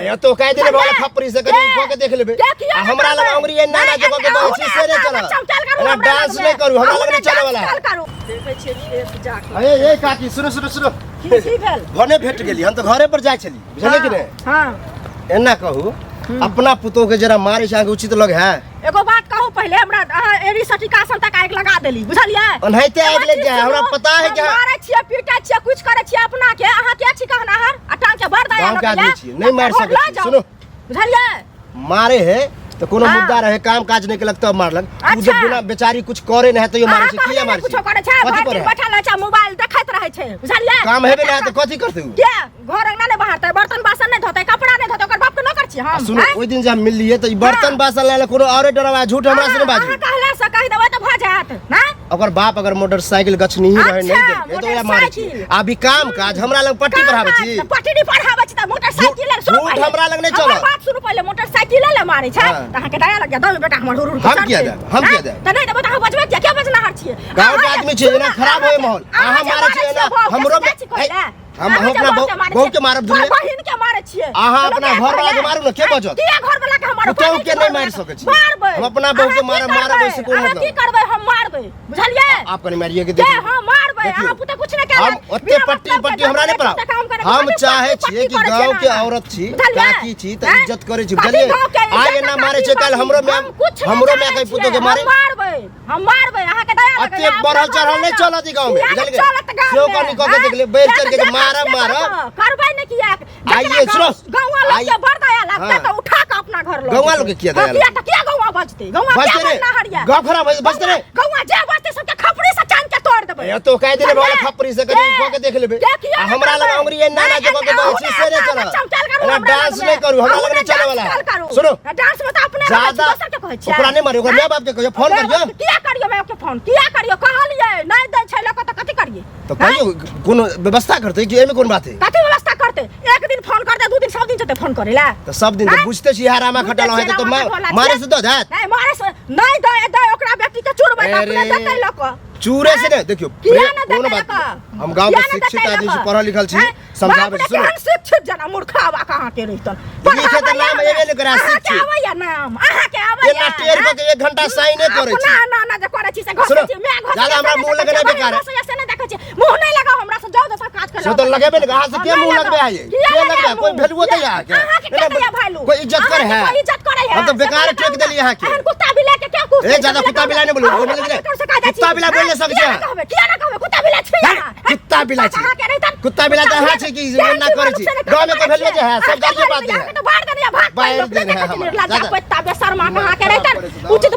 ए तो कह देले वाला खपरी से कनी कह के देख लेबे। के किया आ नहि हमरा लग करबै? अंगुरी एना ना जगह के अहूँ बात ने से नहीं अपना चलत। चमचाल करू, एना हमरा डांस लगमे। नहीं करू, हमरा अहूँ लग ने नहीं चले डांस वाला। चाल करू। देखै छियै खेत जाके। ए ए काकी, सुनो सुनो सुनो। की की भेल? भने भेट गेली, हम तऽ घरे पर जाइ छली, बुझलियै कि नहि? हाँ। एना कहू, अपना पुतोह के जरा मारे छै अहाँके उचित लग है? एगो बात कहू पहिले हमरा, अहाँ एड़ी से टीकासन तक आगि लगा देली, बुझलियै? ओनाहिते आगि लागि जाइ, हमरा पता है कि हम मारै छियै, पीटै छियै, कुछ करै छियै अपना के, अहाँ के छी कहनाहर? आ टांग के बड़ दया गाँव के लगैया। आदमी छियै, नहि मारि घर सकै लऽ छियै। जाउ। सुनू। बुझलियै? मारे है तऽ कोनो हाँ। मुद्दा रहे, काम काज नहि केलक तब मारलक। ओ जब अच्छा। बिना बेचारी कुछ करे नहि है तैयो मारै अहाँ छै, किया कहलियै मारै ने कुछो छै? करै छै, कथी भरि करे दिन है? बैठल रहै छै, मोबाइल देखैत रहै छै, बुझलियै? काम हेबे नहि है तऽ कथी करतै ओ? के घर अंगना नहि बहारतै, बर्तन बासन नहि धोतै, कपड़ा नहि धोतै, ओकर बाप के नौकर छियै आ हम? सुनू, आँय? ओहि दिन जे हम मिललियै तऽ ई बर्तन हाँ। बासन लायल कोनो औरे डरावा, झूठ हमरा से नहि बाजू। अहाँ कहला से कहि देबै तऽ भऽ जायत ना? ओकर बाप अगर मोटरसाइकिल गछनी ही रहे, नहीं अच्छा, देलकै तऽ ओकरा मारै छी। मोटरसाइकिल। अभी काम काज हमरा लग पट्टी पढ़ाबै छी। पट्टी नहीं पढ़ाबै छी तऽ मोटरसाइकिल ले सुनू झूठ पहिले। हमरा लग नहि हमर चलत। बात सुनू पहिले, मोटरसाइकिल ले मारै छै हाँ। तऽ अहाँके दया लग जायत, दऽ बेटा हमर हुर हुर के हम किया चढ़तै। देब? हम किया आँय? देब? तऽ नहि देबै तऽ अहाँ बजबै किया? किया बजनाहर छियै? गाँव के अहाँ आदमी जे- छियै, एना सुनू, खराब होय माहौल। अहाँ अहाँ जे मारै छियै मारै एना, छियै, बहू के हमरो से जाइ छी कहै लए। हम अहाँ जे अपना बहू के मारै बहू छियै, के मारब दुनिया। बहिन के मारै छियै। अहाँ तऽ लोक अपना के घर वाला के कहै मारू ने, के आँय, बजत? किया घर वाला के हम मारब? पुतहु के नहि घर मारि वाला सकै छी। मारबै। हम अपना बहू के अहाँ की मारब, मारब, करबै? ओहिसँ कोन अहाँ मतलब? की करबै? हम मारबै, बुझलियै? आप कनी मारिए के के देखियौ। हम मारबै। देखियौ। अहाँ पुते कुछ नहि केलक। हम ओते बिना पट्टी मतलब के पट्टी हमरा नहि झूठ पढ़ाउ। काम करै, हम खाली चाहे पट्टी छियै कि करै गाँव छियै के अहाँ। औरत छी, बुझलियै? काकी छी, तऽ आँय? इज्जत करै छी, कथी बुझलियै? गाँव के आइ इज्जत एना आ मारै काकी छै, काल्हि हमरो बाकी? माय, हम कुछ नहि हमरो माय जानै के पुतोह के छियै। मारे। हम मारबै, हम मारबै, अहाँके दया लगैया। अते अपना बढ़ल घर चढ़ल लऽ नहि जाउ। चलत ई गाँव में, किया नहि बुझलियै? चलत गाँव सेहो में? कनी कऽ के आँय? देख लेब, बढ़ि किया चढ़ि के तऽ जे मारब, जे मारब। करबै नहि किया? आइए सुनो। गौवा लोग के बड़ दया लगतै हाँ। तऽ उठा के अपना घर लऽ गौवा जेतै। लोग के किया हाँ, दया किया तऽ किया गौवा बजतै? गौवा बजतै किया रे? बजनाहर यऽ? गाँव खराब होइ बजतै रे? गौवा जे बजतै सबके खपड़ी से चान के तोड़ देबै। ए तो कह देले वाला खपरी से कनी के? कऽ के देख लेबे। के किया आ नहि हमरा लग करबै? अंगुरी एना ना जगह के अहूँ बात ने से नहीं अपना चलत। चमचाल करू एना हमरा डांस लगमे। नहीं करू, हमरा अहूँ लग ने नहीं चले डांस वाला। चाल करू। सुनो। डांस में तऽ अपने रहै छी, ज्यादा दोसर के कहै छियै। ओकरा नहीं मारियो, ओकरा माय बाप के कहियो फोन माय करियो। बाप के किया करियो? माय बाप के फोन किया करियो? कहलियै नहि दै छै लोक तऽ कथी करियै? तो कहियो कोनो व्यवस्था करते कि एमे कोन बात है? कथी व्यवस्था करते? एक दिन फोन करते, दू दिन, सब दिन जेते फोन करे ला। तो सब दिन तो आँय? बुझते छी हरामा बुझते खटल है छियै तो रामा खटल मारे छियै। से दऽ जात। नहीं मारे से नहीं दे दे, ओकरा बेटी के चूरबै तऽ अपने अरे। देतै लोक। चूरे से नहीं, देखियो, किया प्रेम ने कोनो देतै बात लोक? नहीं। हम गांव के किया ने शिक्षित देतै आदमी छी, लोक? पढ़ल लिखल छी, हैं? समझाबै बाप रे, छी, सुनो। केहन शिक्षित जना मूर्खावा कहाँ के रहितन? लिखे तऽ नाम एबे नहि करै, अहाँके शिक्षित। आबैया नाम? अहाँके आबैया? एना टेढ़ कऽ के एक घंटा साइने करै छी। अपना ना ना जे करै छी से घसै सुनो, छी, मैं घसै ज्यादा से हमरा नहि मुँह देखै लगेनाइ छी, बेकार है। घसै से नहि देखै छी। मुँह नहि लगाउ हमरा से, जाउ दोसर काज कर। से तऽ लगेबे नहि, अहाँ से के मुँह लगबे है? किया के लगाउ लगबे? कोई मुँह? वैल्यूओ दैया अहाँके? अहाँके के एना दैया वैल्यू? कोई इज्जत करे अहाँके है? कोई इज्जत करे है? हम तऽ बेकार से ठोक देलियै अहाँके। एहन कुत्ता बिलाइ के क्या कुछ? ए, ज्यादा कुत्ता बिलाइ नहि बोलू, बोलू नहि। कुत्ता बिलाइ बोलि नहि सकै छी अहाँ। किया नहि कहबै? कुत्ता बिलाइ छी अहाँ। कुत्ता बिलाइ छी। अहाँके नहि तऽ कुत्ता बिलाइ तऽ अहाँ छी कि एना करै छी। गाँवमे कोई वैल्यू जे है, सब गालिये बात दै है। बाढ़ देने भाग बाढ़ि देने है हमरा। निर्लज्ज ज्यादा- कुत्ता बेशर्मा अहाँके नहि तऽ उचित।